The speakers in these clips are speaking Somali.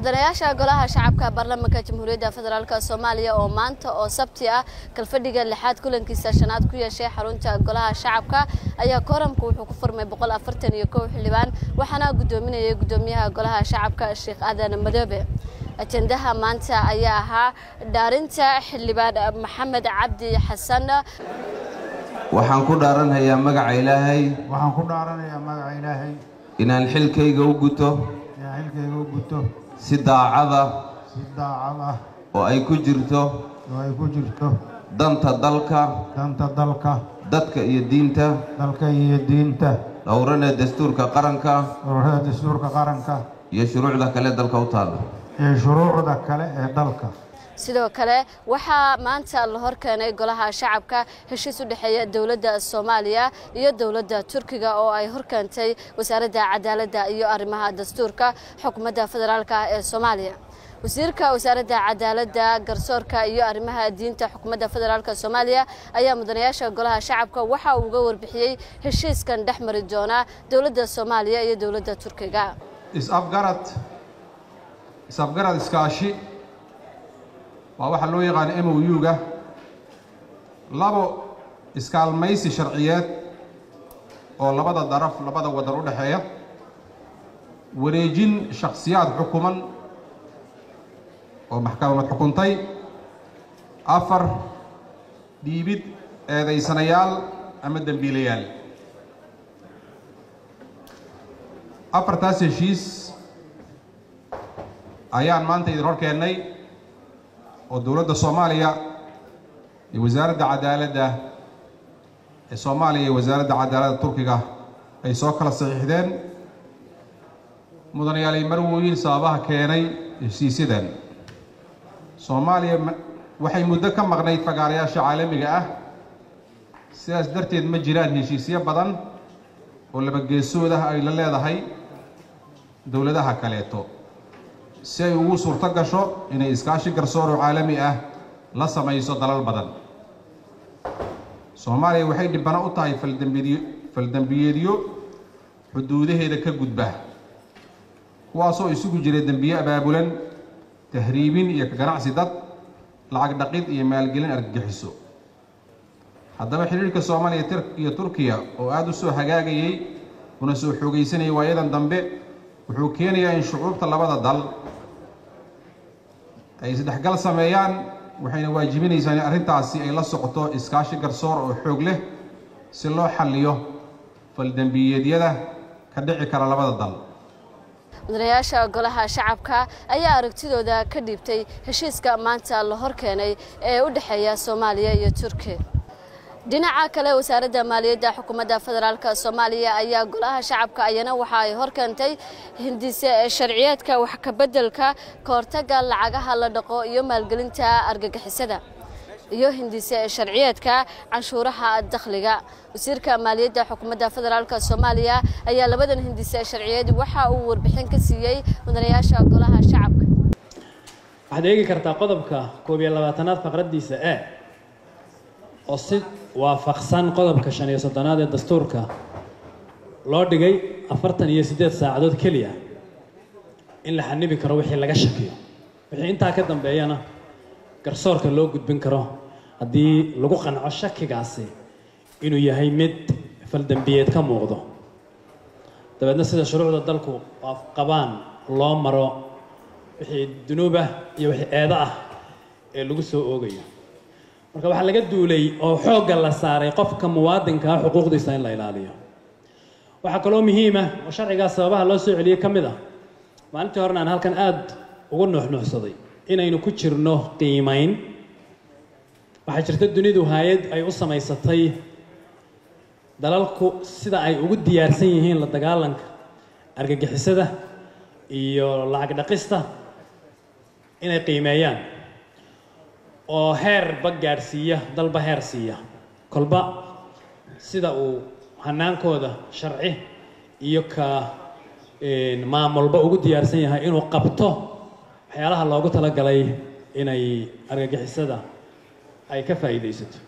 Mudanayaasha Golaha Shacabka Baarlamaanka Jamhuuriyadda Federaalk Soomaaliya oo maanta oo Sabti ah kalfadhiga lixaad kulankiisa shanaad ku yeeshay xarunta Golaha Shacabka ayaa kooramku wuxuu ku furmay 141 xildhibaan, waxaana guddoominayay guddoomiyaha Golaha Shacabka Sheekh Aadan Madoobe. Ajendaha maanta ayaa ahaa dhaarinta xildhibaan Maxamed Cabdi Xasan. Waxaan ku dhaaranhayaa magaca Ilaahay. Waxaan ku dhaaranayaa magaca Ilaahay. Inaan xilkayga u guto. Inaan xilkayga u guto. Si daacada. Si daacad ah. Oo ay ku jirto. Oo ay ku jirto. Danta dalka. Danta dalka. Dadka iyo diinta. Dalka iyo diinta. Dhowrana dastuurka qaranka. Dhowrada dastuurka qaranka. Iyo shuruucda kale dalka u taalla. Iyo shuruucda kale ee dalka. Sidoo kale waxaa maanta la hor keenay Golaha Shacabka heshiis u dhexeeya dowladda Soomaaliya iyo dowladda Turkiga oo ay horkeentay Wasaaradda Cadaaladda iyo Arrimaha Dastuurka Xukuumadda Federaalk ee Soomaaliya. Wasiirka Wasaaradda Cadaaladda, Garsoorka iyo Arrimaha Diinta Xukuumadda Federaalk Soomaaliya ayaa mudanayaasha Golaha Shacabka waxa uu uga warbixiyey heshiiskan dhex mari doona dowladda Soomaaliya iyo dowladda Turkiga. Is-afgarad, is-afgarad iskaashi waa waxaa loo yaqaana M O U-ga. Labo, iskaalmaysi sharciyeed oo labada daraf, labada waddan u dhexeeya. Wareejin shakhsiyaad xukuman oo maxkamad xukuntay. Afar, dhiibid eedaysanayaal ama dembiilayaal. Afartaas heshiis ayaan maanta idin hor keennay oo dowladda Soomaaliya iyo Wasaaradda Cadaaladda ee Soomaaliya iyo Wasaaradda Cadaaladda Turkiga ay soo kala saxiixdeen. Mudanayaalay marwooyin, sababaha keenay heshiisyadan: Soomaaliya waxay muddo ka maqnayd fagaarayaasha caalamiga ah, sidaas darteed ma jiraan heshiisyo badan oo labageesood ah ay la leedahay dowladaha kaleeto si ay ugu suurto gasho inay iskaashi garsoor oo caalami ah la samayso dalal badan. Soomaaliya waxay dhibano u tahay faldambiidyo, faldambiyeedyo xuduudaheeda ka gudba, kuwaasoo isugu jira dembiye abaabulan, tahriibin iyo ka ganacsi dad, lacag dhaqid iyo maalgelin argagixiso. Haddaba xidhiirka Soomaaliya iyo Turkiya oo aada u soo hagaagayey una soo xoogaysanayay waayadan dambe wuxuu keenayaa in shucuubta labada dal ay isdhexgal sameeyaan, waxayna waajibinaysaa in arrintaasi ay la socoto iskaashi garsoor oo xoog leh si loo xalliyo faldembiyeedyada ka dhici kara labada dal. Mudanayaasha Golaha Shacabka ayaa aragtidooda ka dhiibtay heshiiska maanta la hor keenay ee u dhexeeya Soomaaliya iyo Turkiya. Dhinaca kale, Wasaaradda Maaliyadda Xukuumadda Federaalk Soomaaliya ayaa Golaha Shacabka ayana waxa ay hor keentay hindise sharciyeedka wax ka beddelka kahortaga lacagaha la dhaqo iyo maalgelinta argagixisada iyo hindise sharciyeedka canshuuraha dakhliga. Wasiirka Maaliyadda Xukuumadda Federaalk Soomaaliya ayaa labadan hindise sharciyeed waxa uu warbixin ka siiyey mudanayaasha Golaha Shacabka. Waxaad eegi kartaa qodobka 21aad faqraddiisa e oo si waafaqsan qodobka 35aad ee dastuurka loo dhigay 48 saacadood keliya in la xanibi karo wixii laga shakiyo, wixii intaa ka dambeeyana garsoorka loo gudbin karo haddii lagu qanco shakigaasi inuu yahay mid faldembiyeed ka muuqdo, dabeedna sida shuruucda dalku qabaan loo maro wixii dunuub ah iyo wixii eedo ah ee lagu soo oogayo. Marka waxaa laga duulay oo xoogga la saaray qofka muwaadinkaa xuquuqdiisa in la ilaaliyo. Waxaa kaloo muhiim ah oo sharcigaas sababaha loo soo celiyey ka mid ah, maalintii horena aan halkan aada ugu nuuxnuuxsaday, inaynu ku jirno qiimayn. Waxaa jirta dunidu hay-ad ay u samaysatay dalalku sida ay ugu diyaarsan yihiin la dagaalanka argagixisada iyo lacag dhaqista inay qiimeeyaan oo heerba gaadhsiiya, dalba heer siiya kolba sida uu hanaankooda sharci iyo ka maamulba ugu diyaarsan yahay inuu qabto waxyaalaha loogu talagalay inay argagixisada ay ka faa'iidaysato.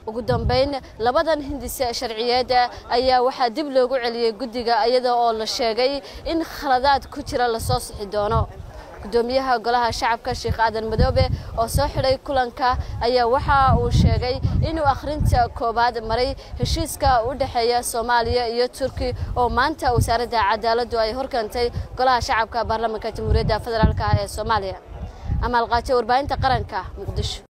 Ugu dambeyn, labadan hindise sharciyeed ayaa waxaa dib loogu celiyey guddiga iyada oo la sheegay in khaladaad ku jira lasoo sixi doono. Gudoomiyaha golaha shacabka Sheekh Aadan Madoobe oo soo xidhay kulanka ayaa waxa uu sheegay inuu akhrinta koowaad maray heshiiska u dhexeeya Soomaaliya iyo Turki oo maanta wasaaradda cadaaladdu ay horkeentay golaha shacabka baarlamaanka Jamhuuriyadda Federaalka ee Soomaaliya. Amaal Qaaje, warbaahinta qaranka, Muqdisho.